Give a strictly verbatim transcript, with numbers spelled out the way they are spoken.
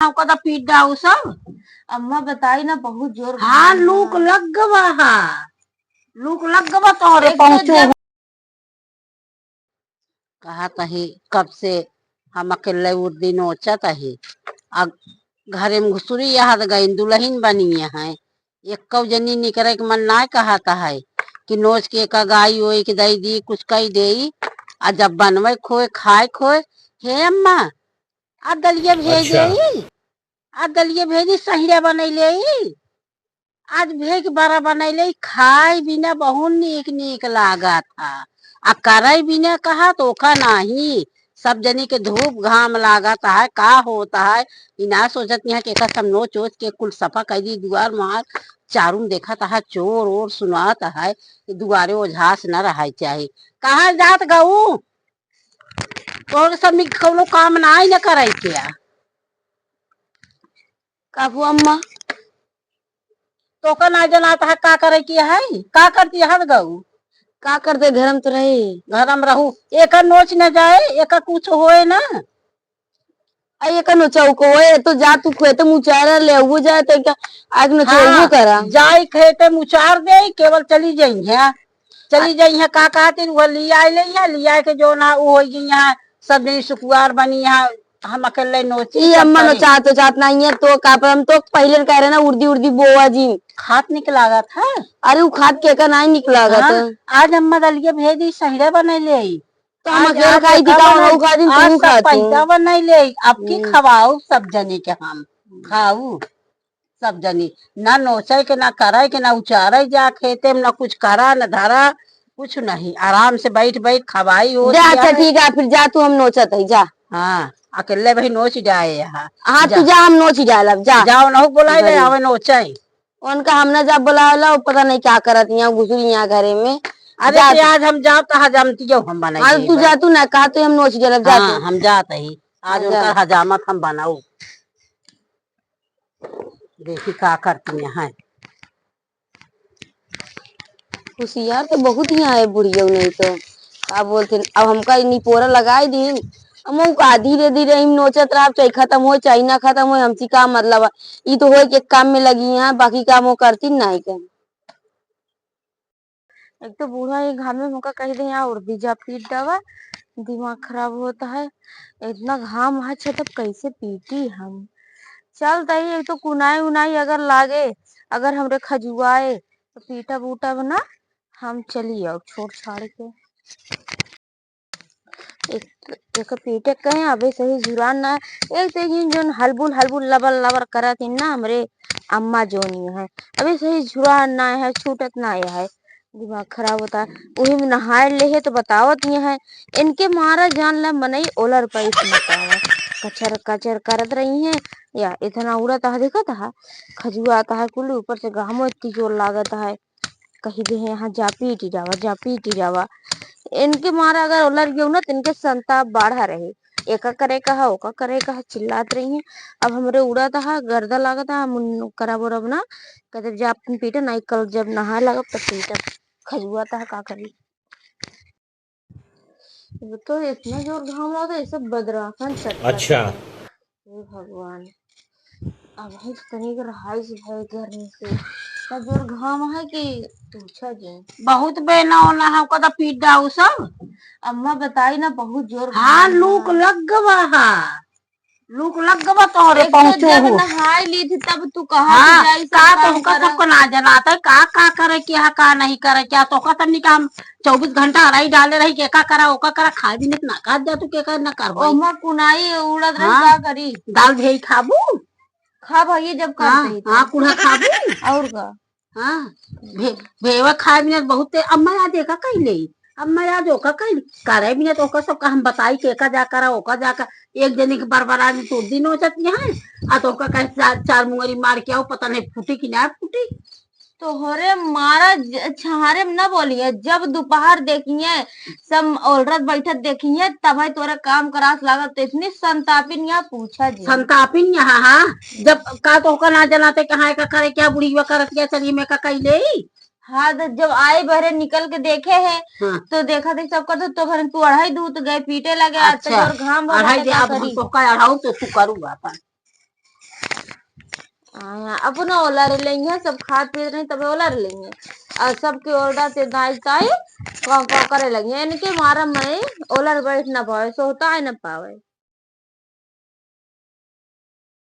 हमका तो पीट डाऊ सब। अम्मा बताई ना, बहुत जोर हाँ, घाम लूक बा। लग गवा हा, लूक लग गवा तोहरे एक तो पहुँचो जब हो। कहत ही, कब से हम अकेले उर्दी नोचत ही। आ घरे में घुसुरी यहाँ गई, दुल्हन बनी है, एक्कौ जनी निकरे के मन ना कहत है कि नोच के का गाई ओई के दई दी, कुछ कई देई। आ जब बनवे खोए, खाए खोए, हे अम्मा, आ दलिया भेज अच्छा। देई, आ दलिया भेजी, सहिया बनैले, आज भेज बड़ा बनैले, खाए बिना बहुत नीक नीक लागत है। आ करे बिना कहा तो ओका नाही, सब जनी के धूप घाम लागत है, का होत है, ई ना सोचत नहीं है कि एका सब नोच ओच के कुल सफा कर दी, दुआर मुहार चारू में देखत है, चोर ओर सुनात है, कि दुआरे ओझास न रहे चाही। कहाँ जात गऊ? तोहरे सब में कौनो काम ना आई न करे के आ। काबू अम्मा? तोका ना जनात है का करे के है? का करती है गऊ? का करते, घर में तो रही। घर में रहू, एका नोच न जाए, एका कुछ होए ना। आ ये का नोचाऊ को, ओए तो जा तू खेते में उचारा ले, वो जाए तो क्या, आग नोचाऊ हाँ, करा। जाई खेते में उचार दे, केवल चली जाई है, चली जाई है, का कहती, वो लिया ले है, लिया के जो ना, वो हो गई है, सब जनी सुकुवार बनी है, हम अकेले नोची, ई सब अम्मा करे। नोचात, नोचात नहीं है, तो का पर हम तो पहले कह रहे ना, उर्दी, उर्दी बोआ जी। खात निक लागत है। अरे, वो खात के का नहीं निक लागत हाँ, है। आज अम्मा दलिया भेजी, सहिरे बने ले आई। तो हम आज, अकेले आज खाई थी, एका तो हम बना, खाई थी, आज तू सब खा तू। पैसा बना ले, अब की हम्म। खवाऊ सब जनी के हम, खाऊ सब जनी, ना नोचे के, ना करे के, ना उचारे जा खेते में, ना कुछ करा, ना धरा, कुछ नहीं, आराम से बैठ बैठ खवाई हो जा, दिया अच्छा है। ठीक है, फिर जा तू, हम नोचत है, जा। हाँ, अकेले भाई नोच जाए यहाँ। हाँ, जा। तू जा, हम नोच जाए लब, जा। जाओ, नहु बुलाई ले, घरे। आवे नोचे। उनका हम ना जब बुलावला, वो पता नहीं क्या करत यहाँ, घुसुरी यहाँ घरे में। अरे जा ते तू। आज हम जाब तो हजामती जाओ हम बनाई हाँ, देई तू भाई। जा, तू ना कहा, तू हम नोच गलब, जा हाँ, तू। हम जात ही। आज हाँ, जा। उनकर हजामत हम बनाऊ। देखी का करती हैं। होशियार तो बहुत यहाँ है बुढ़िया, नहीं तो का बोलते हैं, अब हमका ई निपोरा लगाई दीन, हम का धीरे धीरे हम नोचत रहब, चाहे खत्म हो, चाहे ना खत्म हो, हमसे का मतलब है। ई तो होए के काम में लगी हैं, बाकी काम वो करती नहीं के। एक तो बूढ़ा ये घामे में हमका कह दे, "यहाँ उर्दी जा पीट डावा, दिमाग खराब होता है, इतना घाम है, छे तब कैसे पीटी हम?" चल तई, एक तो कुनाई उनाई अगर लागे, अगर हमरे खजुआए, तो पीटब उटब ना, हम चली आओ छोड़ छाड़ के। एक, एक पीटे कहे, अबे सही झुरान ना, एक तो जिन जोन हलबुल हलबुल लबर लबर करत ही ना हमरे अम्मा जोनी है, अबे सही झुरान ना है, छूटत ना है, दिमाग खराब होता है। वही में नहाए ले है तो बतावत ये है, इनके मारा जान ला मनई ओलर पैस न पावा, कचर कचर करत रही हैं या इतना उड़त है, देखत है, खजुआत है कुल, ऊपर से घामो इतनी जोर लागत है। कही दे हैं, "हाँ, जा पीटी जावा, जा पीटी जावा।" इनके मारा अगर ओलर गयो ना, तो इनके संताप बाढ़ा रहे। एका करे का है, ओका करे का है, चिल्लात रही हैं। अब हमरे उड़त है, गर्दा लागत है, हम उन करब उरब ना। कहते, "जा अपन पीटे, नहीं कल जब नहाए लागब, तब पीटब।" खजुआत है, का करी? वो तो इतना जोर घाम रहा था, ऐसे बदराखन चटका अच्छा। था। हे भगवान, अब है तो तनिक रहाइश भय गर्मी से, इतना जोर घाम है कि पूछा जी। बहुत बेना ओना है, ओका तो पीट डाऊ सब। अम्मा बताई ना, बहुत जोर हाँ, घाम लूक है। लग गवा है। लूक लग गवा तोहरे एक तो पहुँचो जब हो। नहाई ली थी तब तू कहा हाँ, कि जाई सब का काम तोहका करा। सबको ना जनाता है, का, का करे क्या, का नहीं करे क्या, तोहका तब नहीं काम चउबीस घंटा अड़ाई डाले रही, के का करा, ओका करा, खाए भी नहीं ना, का जा तू के का ना करबो। ओमा कुनाई उड़त रही, हाँ, का करी? दाल भेई खाबू? खा भैया जब हाँ, करते ही तो। हाँ, कुढ़ा खाबू? और का? हाँ, भे-, भेवा खाए बिना बहुत ते-, अम्मा याद एका कइले, अम्मा याद ओका कइले, करे बिना तो ओका सबका हम बताई के एका जा करा, ओका जा कर, एक जने के बरबरा में तो दिन हो जाती है, आ तो ओका कहे चार, चार मुंगरी मार के आओ, पता नहीं फूटी कि ना फूटी। तोहरे मारा ज-, छहारे में ना बोलिए, जब दोपहर देखिए, सब औरत बैठत देखिए, तब है तोरा काम करास लागत, तो इतनी संतापिन यहाँ पूछा जी। संतापिन यहाँ, हाँ, जब का तो ओका ना जनाते, कहाँ का करे, क्या बुढ़िया करत, क्या चली में का कइले ही? हाँ, तो जब आए बहरे निकल के देखे है, हाँ। तो देखा थे सबका, तो, तो भरे तू अढ़ाई दूत गए, पीटे लगे, अच्छा, तो और घाम भर अढ़ाई लगे, दे, का अब हम करी? तो का अढ़ाऊ तो तू करू अपन। हाँ, अपनो ओलर लेइहैं, सब खात पीत रही तबे ओलर लेइहैं। और सबके ओलर ते दाई ताई कौ कौ करे लगी। इनके मारा मैं ओलर बैठ ना पावे, सोहता ना पावे।